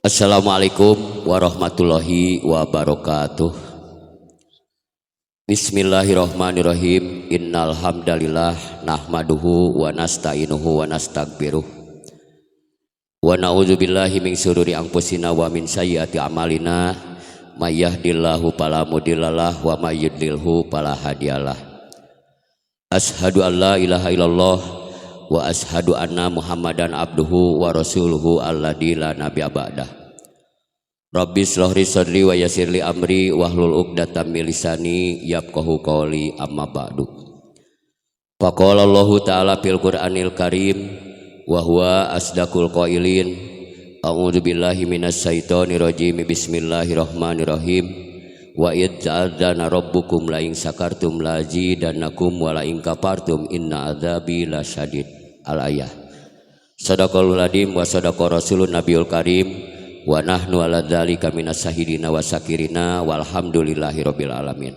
Assalamualaikum warahmatullahi wabarakatuh. Bismillahirrahmanirrahim. Innal hamdalillah nahmaduhu wa nasta'inuhu wa nastaghfiruh. Wa na'udzubillahi min syururi anfusina wa min sayyiati a'malina. May yahdihillahu fala mudhillalah wa may yudlilhu fala hadiyalah. Asyhadu an la ilaha illallah wa asyhadu anna Muhammadan abduhu wa rasuluhu alladzi la nabiyya ba'dah. Rabbi shrah li sadri wa yassir li amri wahlul 'uqdatam min lisani yafqahu qawli, amma ba'du. Faqala Allahu ta'ala fil Qur'anil Karim wa huwa asdaqul qailin. A'udzu billahi minasy syaithanir rajim. Bismillahirrahmanirrahim. Wa id ta'adzana rabbukum la in syakartum la azidannakum wa la in kafartum inna adzabi lasyadid. Al ayah. Sadaqallahul adzim wa sadaqa rasulun nabiyul karim wa nahnu ala dzalika minas syahidina wa syakirina walhamdulillahi rabbil alamin.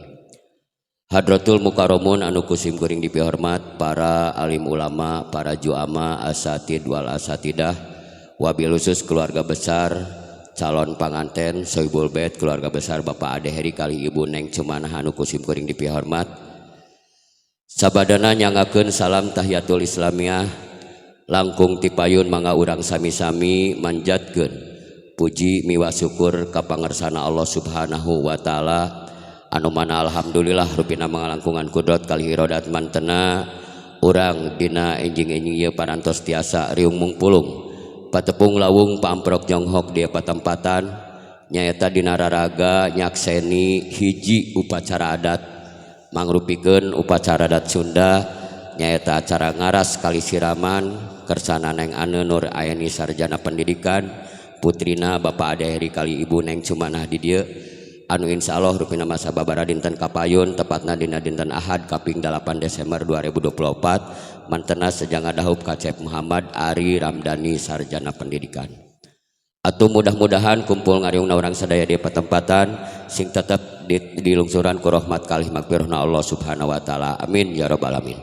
Hadratul mukarramun anu ku sim kuring dipihormat, para alim ulama, para juama, asatid wal asatidah, wabil khusus keluarga besar calon panganten Sohibul Bait, keluarga besar Bapak Ade Heri kalih Ibu Neng Cumanah anu ku sim kuring dipihormat. Sabadana nyanggakeun salam tahiyatul islamiyah, langkung tipayun mangga urang sami-sami manjatkeun puji miwah syukur ka pangersana Allah Subhanahu wa taala, anu mana alhamdulillah rupina mangalangkungan kudrat kalih irodat mantena urang dina enjing-enjing ieu parantos tiasa riung mungpulung, patepung lawung, pamprok jonghok di patempatan, nyaeta dina raraga nyakseni hiji upacara adat, mangrupikeun upacara adat Sunda, nyaeta acara ngaras kalih siraman kersana Neng Ane Nur Aeni sarjana pendidikan, putrina Bapak Ade Heri kalih Ibu Neng Cumanah di dieu, anu insyaallah rupina masa babara dinten kapayun, tepatna dina dinten Ahad kaping 8 Desember 2024, mantena sejang dahub Kacep Muhammad Ari Ramdhani sarjana pendidikan. Atau mudah-mudahan kumpul ngariungna urang sadaya di patempatan sing tetep dilungsuran ku rahmat kalih magfirahna Allah Subhanahu wa taala. Amin ya rabbal alamin.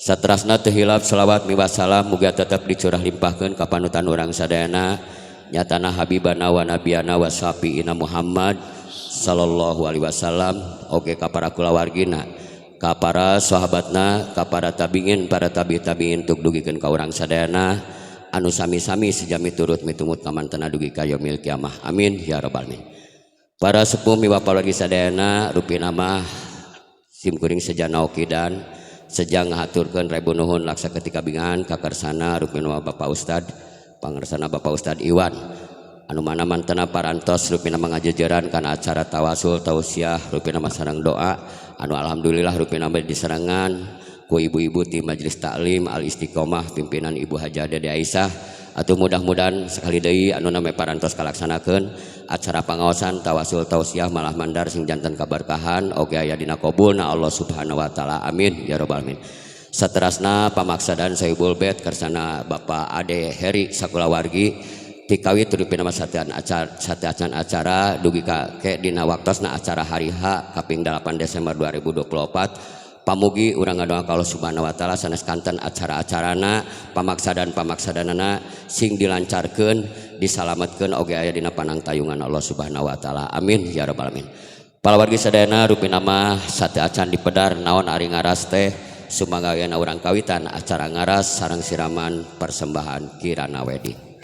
Saterasna teu hilap selawat miwah salam muga tetep dicurah limpahkeun ka panutan urang sadayana, nyatana habibana wa nabiyana wa syafi'ina Muhammad sallallahu alaihi wasallam, oge ka para kulawargina, ka para sahabatna, ka para tabiin, para tabi tabiin, tuk dugikeun ka urang sadayana anu sami-sami sejami turut mitumut ka mantena dugi ka yaumil kiamah. Amin ya rabbal alamin. Para sepuh miwah pawargi sadayana, rupina mah sim kuring sejana okidan sejang ngahaturkeun rebu nuhun laksa ketika bingan kakarsana rupina Bapak Ustad, pangersana Bapak Ustad Iwan, anu mana mantena parantos rupina mangajejeran kana acara tawasul tausiah, rupina sareng doa, anu alhamdulillah rupina diserangan ku ibu-ibu di Majelis Taklim Al Istiqomah pimpinan Ibu Hajah Dede Aisyah. Atau mudah-mudahan sekali deui anu name parantos kalaksanakeun acara pangaosan tawasul tausiah malah mandar sing janten kaberkahan oge aya dina qabulna Allah Subhanahu wa taala. Amin ya rabbal alamin. Saterasna pamaksadan Sohibul Bait kersana Bapak Ade Heri sakulawargi tikawit rupina satian acara, satiacan acara dugi ka ke dina waktosna acara hari H kaping 8 Desember 2024, pamugi urang ngadoa ka Allah Subhanahu wa taala sanes kanten acara-acarana, pamaksadan pamaksadanana sing dilancarkeun, disalametkeun, oge aya dina panangtayungan Allah Subhanahu wa taala. Amin ya rabbal alamin. Palawargi sadayana, rupina mah sateuacan dipedar naon ari ngaras teh. Sumangga ayeuna urang kawitan acara ngaras sareng siraman persembahan Kirana Wedding.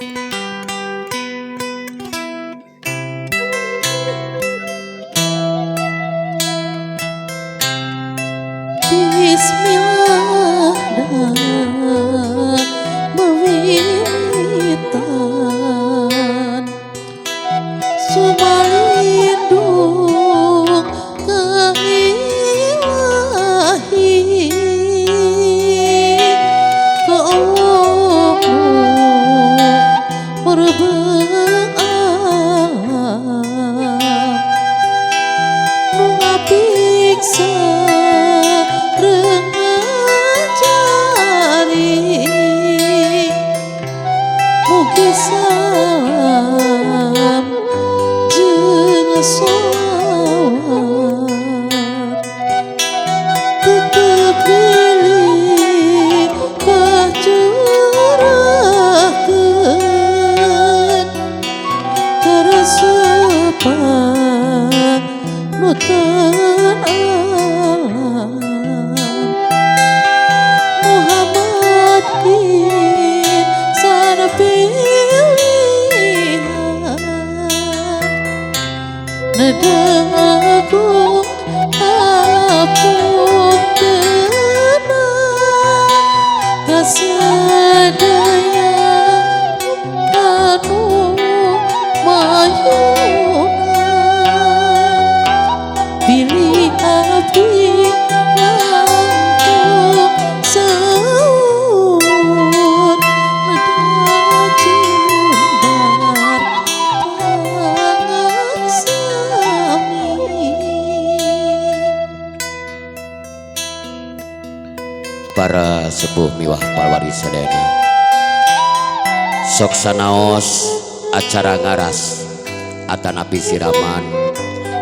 Bismillah mawitan sumalindung ka Ilahi, ka Allah merebeng alam nu ngapiksa sareng ngajari. Mugi salam jeung Panutan Allah Muhammad insan pilihan, Nedeng agung hapuntenna kasadaya anu mayuna, bilih abdi langkung saur neda jembar pangaksami. Para sepuh miwah palawari sadayana, sok sanaos acara ngaras atanapi siraman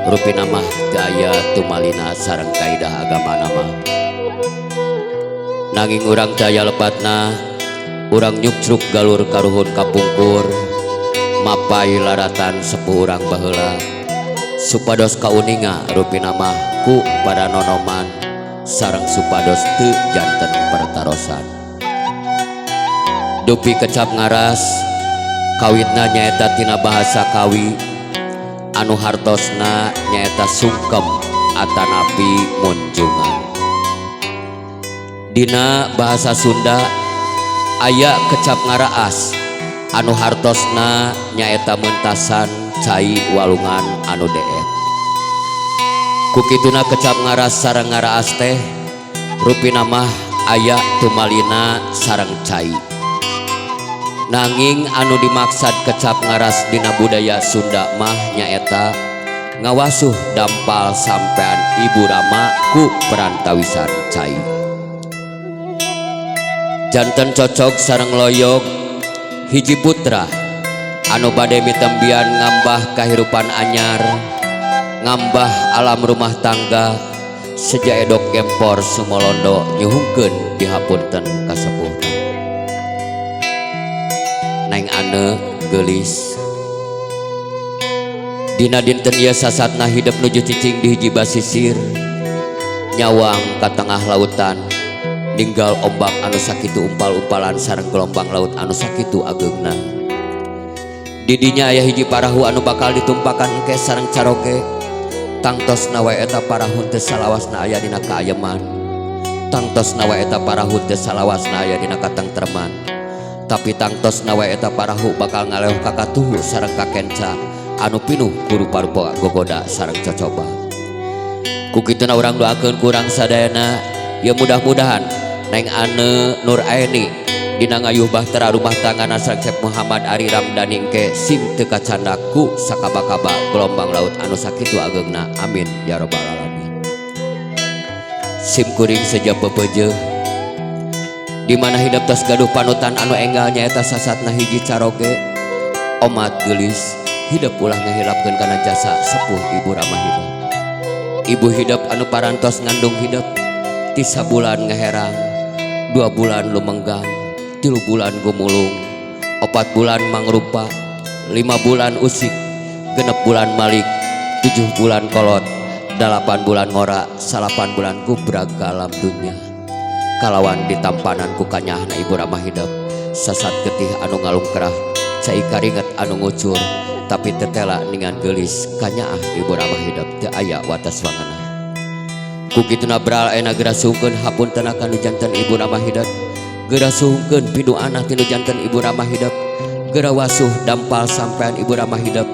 rupina mah teu aya tumalina sareng kaidah agama nama, nanging urang teu aya lepatna urang nyukcruk galur karuhun kapungkur mapai laratan sepuh urang baheula supados kauninga rupina mah ku para nonoman sareng supados teu janten pertarosan. Dupi kecap ngaras kawitna nyaeta tina bahasa Kawi anu hartosna nyaeta sungkem atanapi munjungan. Dina bahasa Sunda aya kecap ngaraas anu hartosna nyaeta mentasan cai walungan anu deet. Kukituna kecap ngaras sareng ngaraas teh rupina mah aya tumalina sareng cai. Nanging anu dimaksad kecap ngaras dina budaya Sunda mah nyaeta ngawasuh dampal sampean Ibu Rama ku perantawisan cai. Janten cocok sareng loyog hiji putra anu bade mitembian ngambah kahirupan anyar, ngambah alam rumah tangga seja edok gempor sumolondo nyuhungkeun dihapunten kasepuhna. Neng Ane geulis dina dinten ieu sasatna hidep nuju cicing di hiji basisir nyawang ka tengah lautan ninggal ombak anu sakitu umpal-umpalan sareng gelombang laut anu sakitu ageungna. Didinya aya hiji parahu anu bakal ditumpakan engke sareng caroge. Tangtosna wae eta parahu teu salawasna aya dina kaayeman, tangtosna wae eta parahu teu salawasna aya dina katengtreman, tapi tangtosna wae eta parahu bakal ngaleoh ka katuhu sareng kakenca anu pinuh ku rupa-rupa gogoda sareng cocoba. Ku kituna urang doakeun ku urang sadayana ya mudah-mudahan Neng Ane Nur Aeni dina ngayuh bahtera rumah tanggana sareng Cep Muhammad Ari Ramdhani engke sing teu kacandak ku sakaba-kaba gelombang laut anu sakitu ageungna. Amin ya rabbal alamin. Sim kuring seja pepeujeuh di mana hidup tos gaduh panutan anu enggal nyaeta sasatna hiji caroge omat geulis hidup ulah ngahilapkeun kana jasa sepuh Ibu Rama hidup. Ibu hidup anu parantos ngandung hidup ti sabulan ngaherang, 2 bulan lumenggang, 3 bulan gumulung, 4 bulan mangrupa, 5 bulan usik, 6 bulan malik, 7 bulan kolot, 8 bulan ngora, 9 bulan gubrag ka alam dunya. Kalawan ditampanan ku kanyahna Ibu Rama hidup sasat getih anu ngalungkrah, cai karinget anu ngucur, tapi tetela ningan geulis kanyaah Ibu Rama hidup teu aya watas wangena. Ku kituna bral ayeuna geura sungkeun hapuntenna ka nu janten Ibu Rama hidup, geura sungkeun piduana ti nu janten Ibu Rama hidup, geura wasuh dampal sampean Ibu Rama hidup,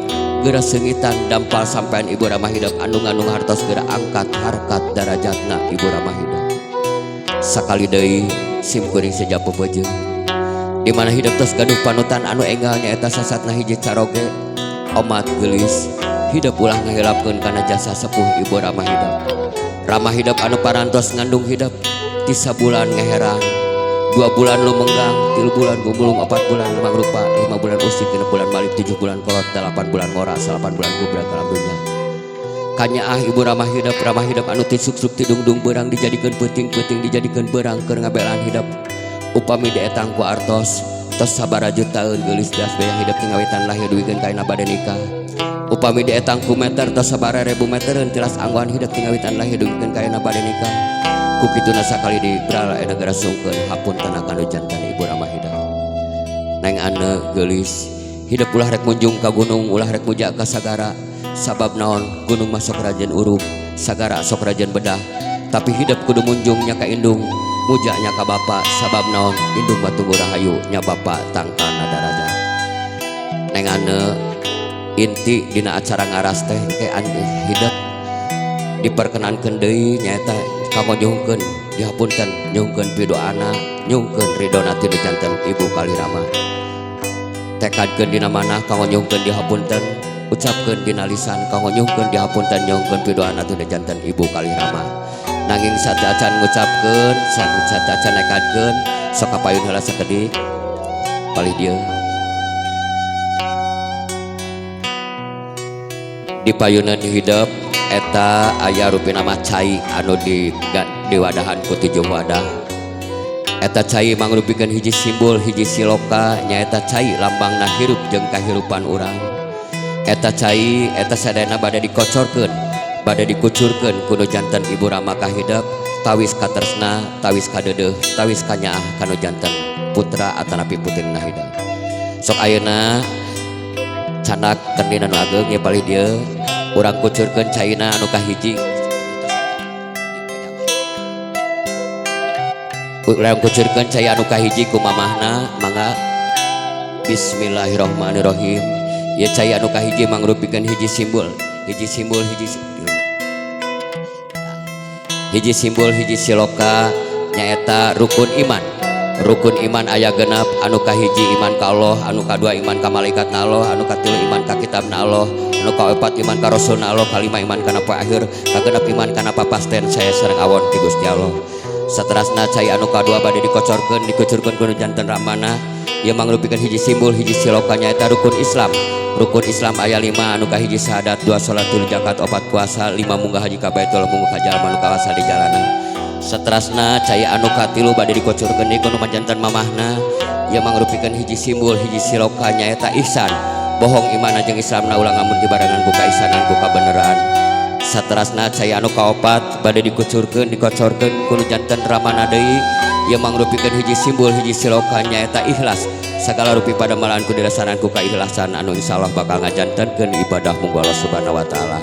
geura seungitan dampal sampean Ibu Rama hidup anu ngandung hartos geura angkat harkat darajatna Ibu Rama hidup. Sakali deui sim kuring seja pepeujeuh di mana hidup tos gaduh panutan anu enggal nyaeta sasatna hiji caroge omat geulis hidup ulah ngahilapkeun kana jasa sepuh Ibu Rama hidup. Rama hidup anu parantos ngandung hidup ti sabulan ngaherang, 2 bulan lumenggang, 3 bulan gumulung, 4 bulan mangrupa, 5 bulan usik, 6 bulan malik, 7 bulan kolot, 8 bulan ngora, 9 bulan gubrak alam dunya. Kanyaah Ibu Rama hidup, Rama hidup anu ti suk-suk ti dungdung beurang dijadikeun peuting-peuting dijadikeun beurang keur ngabelaan hidup. Upami dietang ku artos tos sabaraha taun geulis das bea hidup ti ngawitan lahir duikeun ka ayeuna bade nikah. Upami dietang ku meter tos sabaraha ribu metereun tilas anggoan hidup tingawitan lahir dugikeun ka ayeuna bade nikah. Ku kituna sakali dibral aya negara sungkeun hapunten ka nu janten ibu rama hidup. Neng ane geulis hidup ulah rek munjung ka gunung ulah rek muja ka sagara sabab naon gunung mah sok rajin uruk sagara sok rajin bedah tapi hidup kudu munjung nya ka indung muja nya ka bapa sabab naon indung mah tunggu rahayu nya bapa tangkana daraja. Neng ane inti dina acara ngaras teh ke hidup diperkenankeun deui nyaeta kanggo nyuhunkeun dihapunten nyuhunkeun pidoana nyuhunkeun ridona ti nu janten ibu kalirama. Tekadkeun dina manah kanggo nyuhunkeun dihapunten ucapkeun dina lisan kanggo nyuhunkeun dihapunten nyuhunkeun pidoana ti nu janten ibu kalirama. Nanging sateuacan ngucapkeun sateuacan nekadkeun sok kapayun heula sakedik palih dieu. Di payunan hidup eta aya rupina mah cai anu di diwadahan ku 7 wadah. Eta cai mangrupikeun hiji simbol hiji siloka nyaeta cai lambangna hirup jeung kahirupan urang. Eta cai eta sadayana bade dikocorkeun bade dikucurkeun ku nu janten ibu rama kahidep tawis katresna tawis kadeudeuh tawis kanyaah ka nu janten putra atanapi putrina hidep. Sok ayeuna canak kendina nu ageng ye palih dieu urang kucurkeun caina anu kahiji. Urang kucurkeun cai anu kahiji ku mamahna mangga. Bismillahirrahmanirrahim. Ieu cai anu kahiji mangrupikeun hiji simbol, hiji simbol hiji simbol hiji siloka nyaeta rukun iman. Rukun iman aya genep anu kahiji iman ka Allah, anu kadua iman ka malaikat na Allah, anu katilu iman ka kitab na Allah, anu kaopat iman ka rasul na Allah, kalima iman kana poe akhir, kagenep iman kana papasten saya sareng awon ti Gusti Allah. Saterasna cai anu kadua bade dikocorkeun dikucurkeun ku nu janten ramana ieu mangrupikeun hiji simbol hiji siloka nyaeta rukun Islam. Rukun Islam aya 5 anu kahiji syahadat, 2 salat, 3 zakat, 4 puasa, 5 munggah haji ka Baitul munggah ka jalma nu kawasa di jalanan. Saterasna cai anu katilu bade dikucurkeun deui ku nu janten mamahna ieu mangrupikeun hiji simbol hiji siloka nyaeta ihsan. Bohong imanna jeung Islamna ulah ngamun dibarengan ku kaisanan ku kabeneran. Saterasna cai anu kaopat bade dikucurkeun dikocorkeun ku nu janten ramana deui ieu mangrupikeun hiji simbol hiji siloka nyaeta ikhlas. Sagala rupi pada malahan ku dilasanan ku kaikhlasan anu insyaallah bakal ngajantenkeun ibadah munggu Allah Subhanahu wa taala.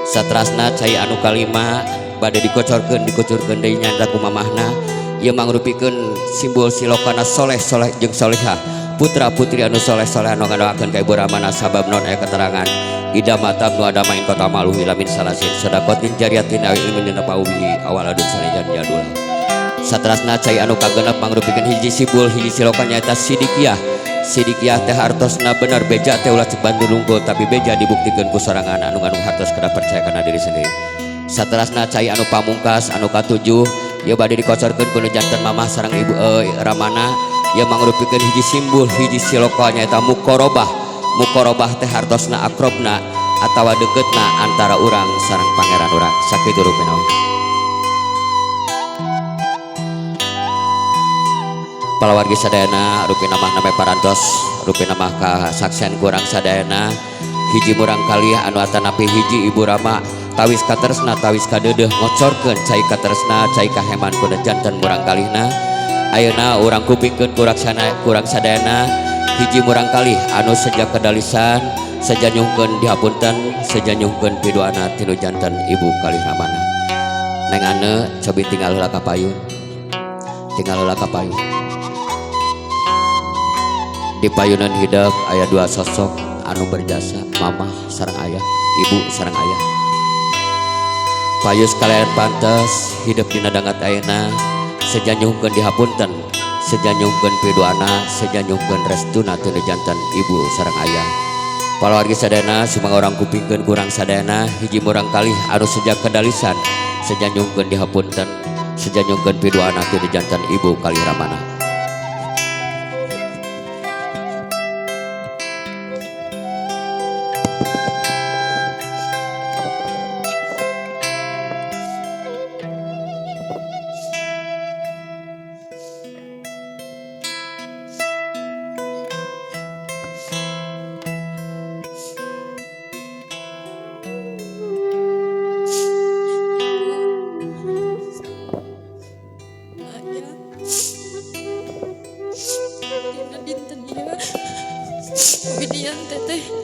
Saterasna cai anu kalima bade dikocorkeun dikucurkeun deui nyaeta ku mamahna ieu mangrupikeun simbol silokana soleh soleh jeung solehah putra putri anu soleh soleh anu ngadoakeun ka ibu ramana sabab non aya keterangan ida matam nu adama in kota maluh ila min salasin sedaqatin jariyatin aw ilmin nafa'u bihi awaladun salihan jadul. Saterasna cai anu kagenep mangrupikeun hiji simbol hiji siloka nyaeta sidikiyah. Sidikiyah teh hartosna bener beja teh ulah cek bantu lungkul tapi beja dibuktikeun ku sorangan anu ngandung hartos kada percaya kana diri sendiri. Saterasna cai anu pamungkas anu katujuh ieu bade dikocorkeun ku nu janten mamah sareng ibu ramana ieu mangrupikeun hiji simbol hiji siloka nyaeta muqarabah. Muqarabah teh hartosna akrobna atawa deketna antara urang sareng pangeran urang. Sakitu rupina. Palawargi sadayana rupina mah name parantos rupina mah kasaksian kurang sadayana hiji murang kalih anu atanapi hiji ibu rama tawis katresna tawis kadeudeuh ngocorkeun cai katresna cai kaheman ku janten murang kalihna. Ayeuna urang kupingkeun kurang sadayana hiji murang kalih anu sejak kedalisan seja nyuhunkeun dihapunten seja nyuhunkeun pidoana tinu janten ibu kalih ramana. Neng ane cobi tinggal heula ka payun tinggal heula ka payun. Di payunan hidup aya 2 sosok anu berjasa mamah sareng ayah ibu sareng ayah. Payus kalian pantes hidup dina dangat ayeuna seja nyuhunkeun dihapunten seja nyuhunkeun pidoana seja nyuhunkeun restuna teu janten ibu sareng ayah. Palawargi sadayana sumangga urang kupingkeun kurang sadayana hiji murang kalih anu seja kedalisan seja nyuhunkeun dihapunten seja nyuhunkeun pidoana teu janten ibu kalih ramana.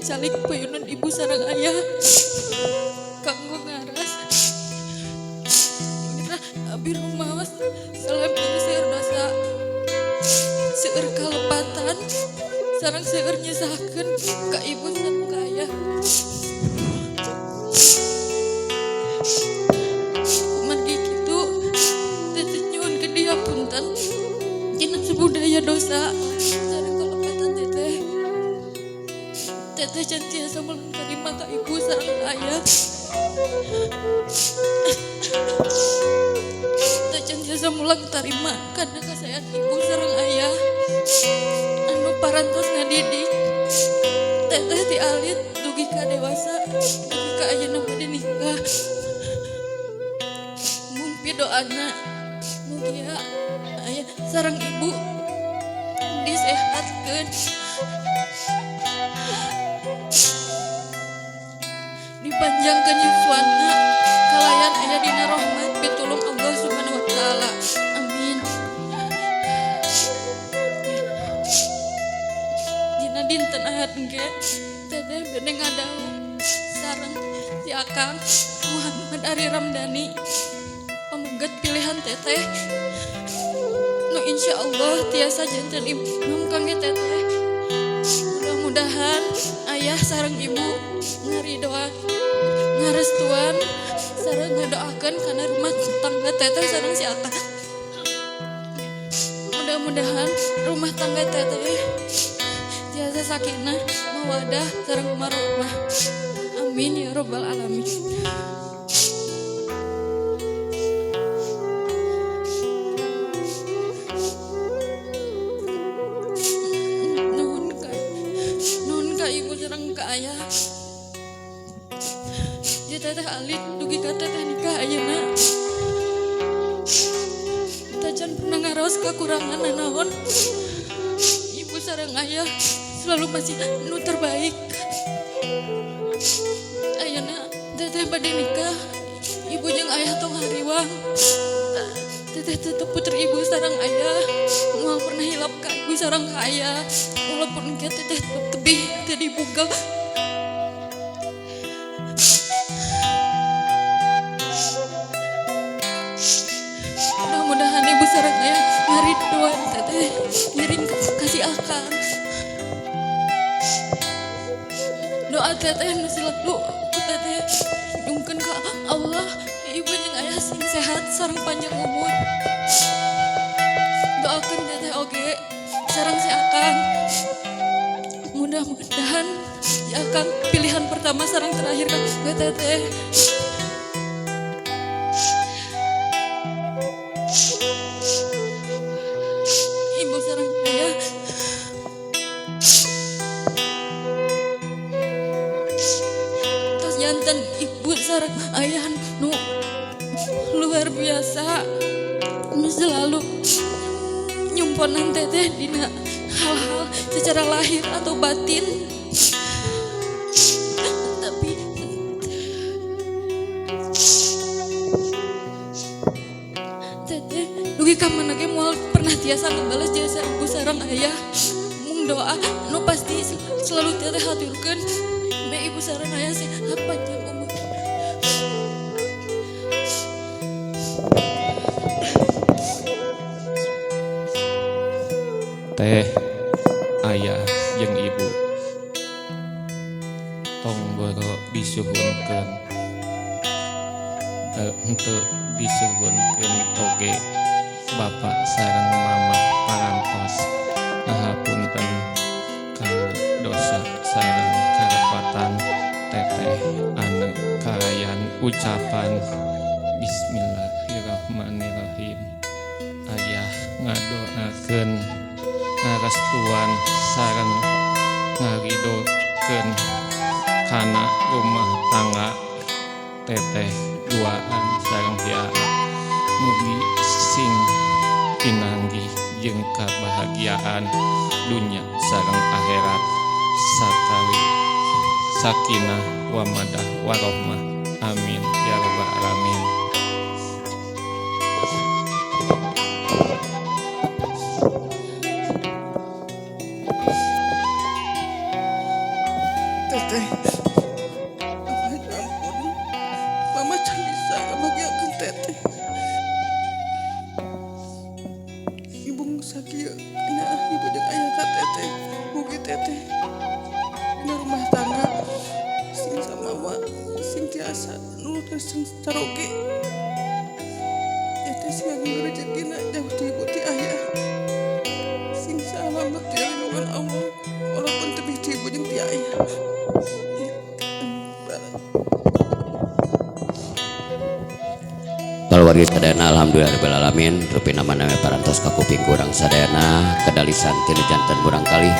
Calik payunan ibu sareng ayah kanggo ngaras. Mira abi rumaos salami seueur dosa, seueur kalepatan sareng seueur nyesahkeun ka ibu sareng ka ayah. Kumargi kitu teteh nyuhunkeun dihapunten dina sabudaya dosa sareng kalepatan teteh. Teteh can tiasa mulang tarima ka ibu sareng ka ayah. Teteh can tiasa mulang tarima kana kasayan ibu sareng ayah anu parantos ngadidik teteh ti alit dugi ka dewasa, dugi ka ayeuna bade nikah. Mung pidoana mugia ayah sareng ibu disehatkeun, dipanjangkeun yuswana, kalayan aya dina rahmat pitulung Allah Subhanahu wa taala. Amin. Dina dinten Ahad engke teteh bade ngadau sareng si Akang Muhammad Ari Ramdhani, pameget pilihan teteh nu insya Allah tiasa janten imam kangge teteh. Mudah-mudahan ayah sareng ibu ngaridoa, ngarestuan sareng ngadoakeun kana rumah tangga teteh sareng si Akang. Mudah-mudahan rumah tangga teteh tiasa sakinah, mawadah sareng warahmah. Amin ya robbal alamin. Nuhun ka ibu sareng ka ayah. Ya teteh alit dugi ka teteh nikah ayeuna tacan pernah ngaraos kekurangan nanaon. Ibu sareng ayah selalu masih nu terbaik. Ayeuna teteh bade nikah, ibu jeung ayah tong hariwang, teteh tetep putri ibu sareng ayah, moal pernah hilap ka ibu sareng ka ayah walaupun engke teteh tebih teu dibuka. Mudah-mudahan ibu sareng ayah ngaridoan teteh ngiring kasih akang. Doa teteh nu selalu ku teteh nyungkeun ka Allah, ibu jeung ayah sing sehat sareng panjang umur. Doakeun teteh oge sareng si akang, mudah-mudahan si akang pilihan pertama sareng terakhir ka teteh. Ibu sareng ayah tos janten ibu sareng ayah nu luar biasa, nu selalu nyumponan teteh dina hal-hal secara lahir atau batin. Tapi teteh dugi ka mana ge moal pernah tiasa ngebales jasa ibu sareng ayah. Mung doa nu pasti selalu teteh haturkeun me ibu sareng ayah sehat panjang umur. Teh, ayah jeung ibu tong boro disuhunkeun, henteu disuhunkeun oge bapak sareng mama parantos ngahapunten kana dosa sareng kalepatan teteh anu kalayan ucapan Bismillahirrahmanirrahim. Ayah ngadoakeun, ngarestuan sareng ngaridokeun kana rumah tangga teteh duaan sareng si Aa, mugi sing pinanggih jeung kabahagiaan dunya sareng akhirat sakali sakinah wamadah warohmah. Amin ya rabbal alamin. Teteh, Mama ampun. Mama can bisa ngabahagiakeun teteh. Ibu sakieu nyaah ibu jeung ayah ka teteh. Mugi teteh dina rumah tangga sing samawa, sing tiasa nurutkeun sing caroge. Teteh sing agung rejekina jauh ti ibu ti ayah. Sing salamet di lindungan Allah walaupun tebih ti ibu jeung ti ayah. Keluarga sadayana alhamdulillah rabbil alamin rupina maname parantos ka kuping kurang sadayana kedalisan tina janten murangkalih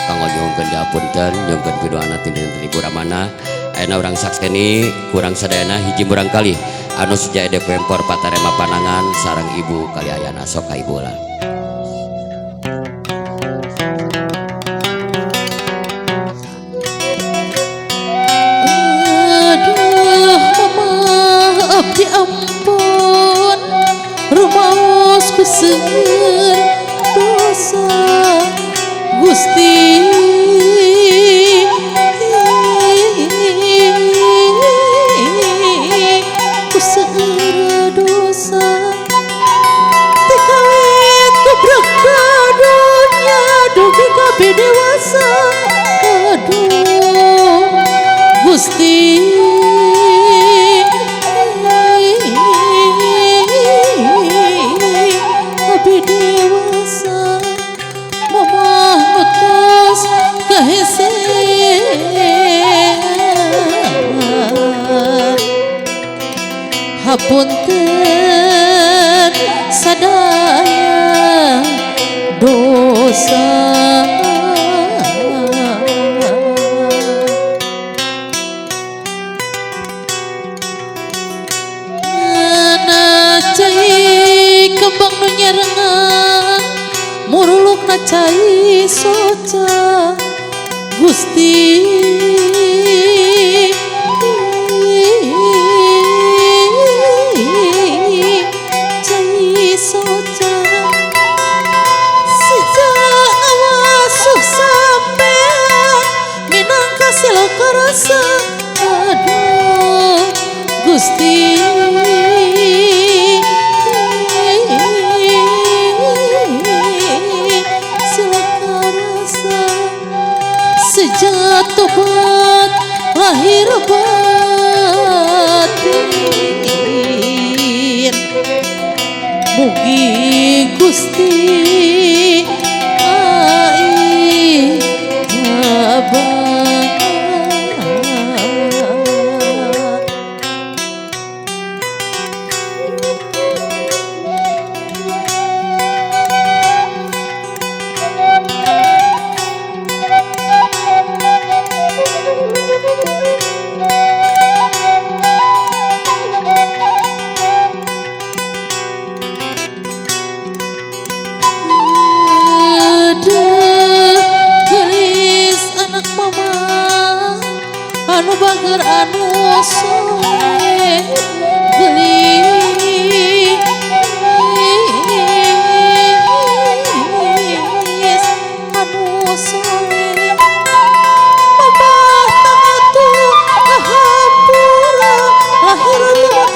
kanggo nyuhunkeun dihapunten nyuhunkeun piduana tina dinten ibu ramana ayeuna urang sakseni kurang sadayana hiji murangkalih anu seja ede pempor patarema panangan sareng ibu kali ayana sok ka ibu lah. Aduh mama abdi ampun rumaos ku seueur dosa Gusti ku seueur dosa ti kawit gebrek ka dunya dugi ka dewasa aduh Gusti abdi dewasa mamah nu tos kahesean hapunten sadaya dosa. Ngana cai kembang nu nyarengan murulukna cai soca Gusti cai soca sejak awasuh sampean minangka siloka rasa aduh Gusti siloka rasa sejak tobat lahir batin mugi Gusti aijabah. Aduh geulis anak mama anu bager anu soleh geulis anu soleh mama tangatu kahampura lahir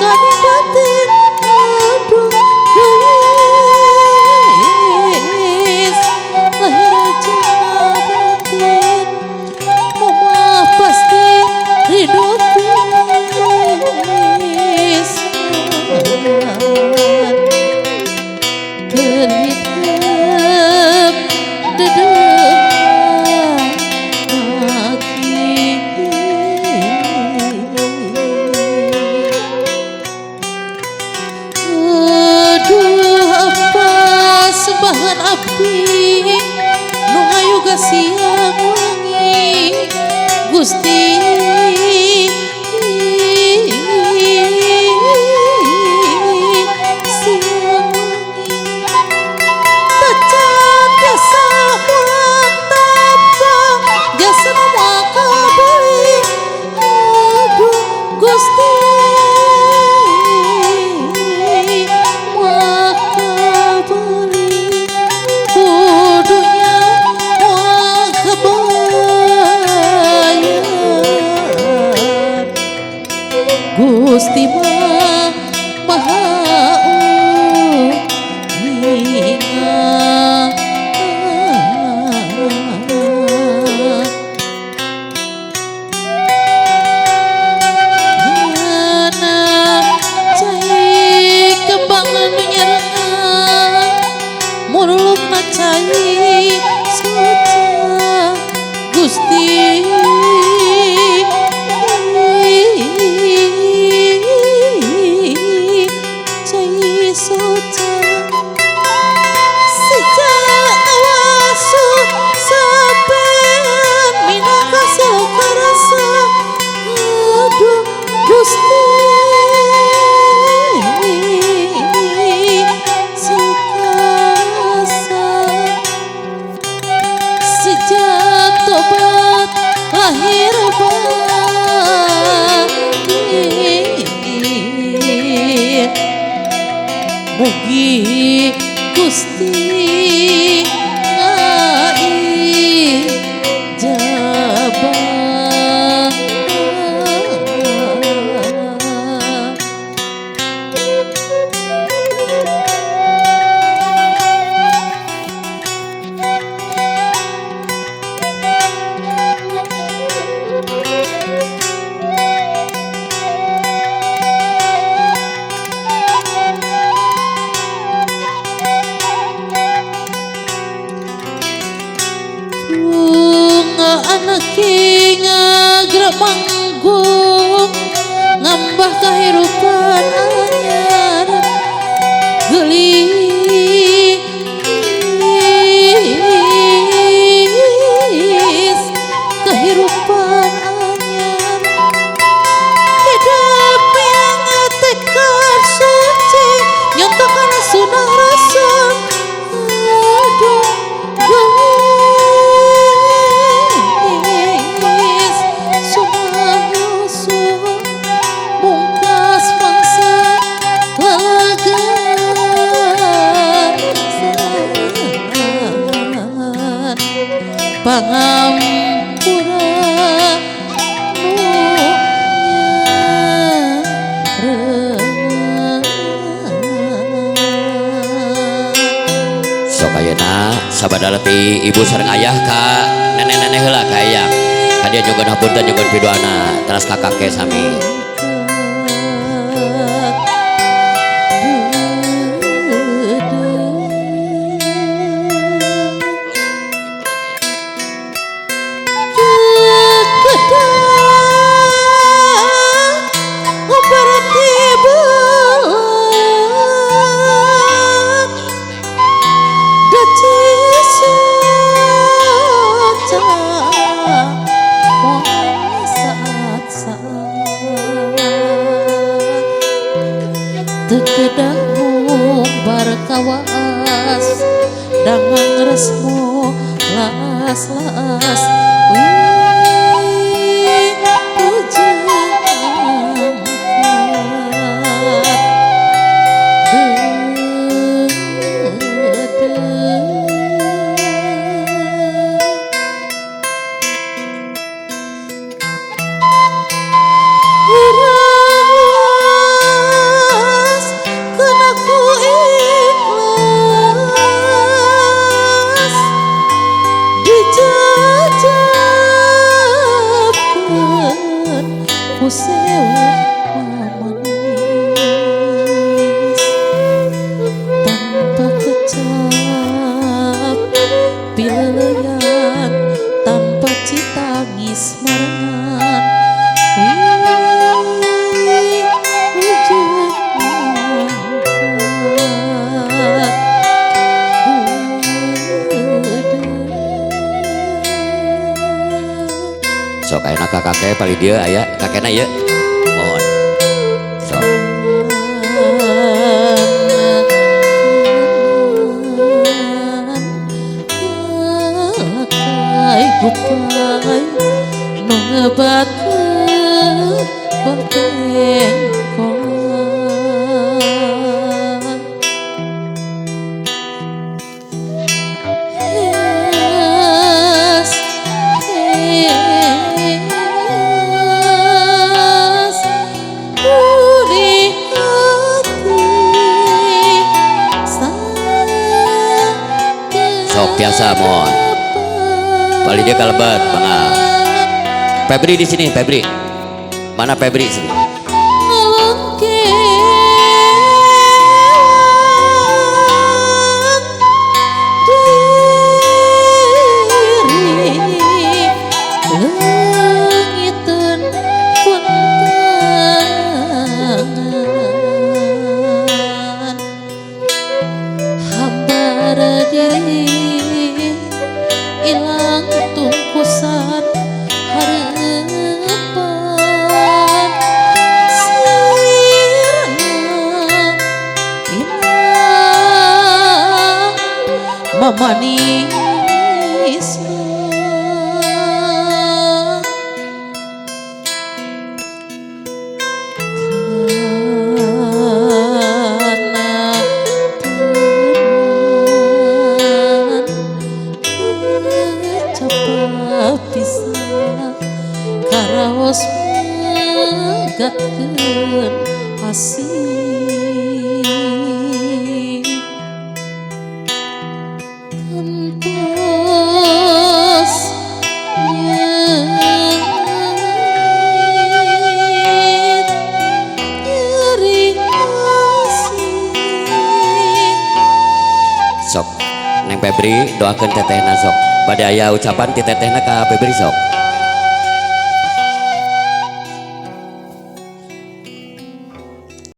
teu batin aduh geulis lahir jeung batin mama pasti ridho pisan keur hidup dedeung aki. Aduh apa sembahan abdi nu ngayuga siang wangi Gusti siang wangi tacan jasa mulang tapa jasa maka boleh aduh Gusti maka boleh kudunya moal kebayang. Gusti Maha Uninga. Anak cai kembang nu nyerengan murulukna cai soca Gusti cai soca sejak ngawasu sampean minangka karasa aduh Gusti sukasa sejak tobat lahir batin mugi Gusti ngaijabah. Anak ngagrek manggung ngambah kahirupan anyar geulis kehirupan anyar hidup yang tekad suci nyontokan sunah rasul aduh geulis sunah rasul mungkas mangsa lalagan pangampura nu nyarengan. Sok ayeuna sabada leti ibu sareng ayah ka nenek-nenek heula ka eyang. Ka dieu nyugun hapunten nyugun piduana teras ka kakek sami. Tekedahmu barkawas dangang resmu las-las wih ujung angkat Urang kena ku ikhlas dijajabkeun ku sewu mamanis tanpa kecap pileleyan tanpa citangis marengan wih ujung angkat. Sok ayeuna ka kakek paling dieu aya kakekna ieu. Mohon. Sok. Kakai gupai nu ngebat bengkolan. Yes, yes, Tiasa mohon. Palih dieu kalebet, mangga. Febri di sini, Febri. Mana Febri sini? Ngelengkewang diri leungiteun pun tangan hambar diri ilang tungkusan harapan sirna ilang mamanisna. Kana tenan kecap pisan karaos megatkeun asih kantos nyeungit nyeri asih. Sok, Neng Febri doakeun tetehna sok. Bade aya ucapan ti tetehna ka Febri sok.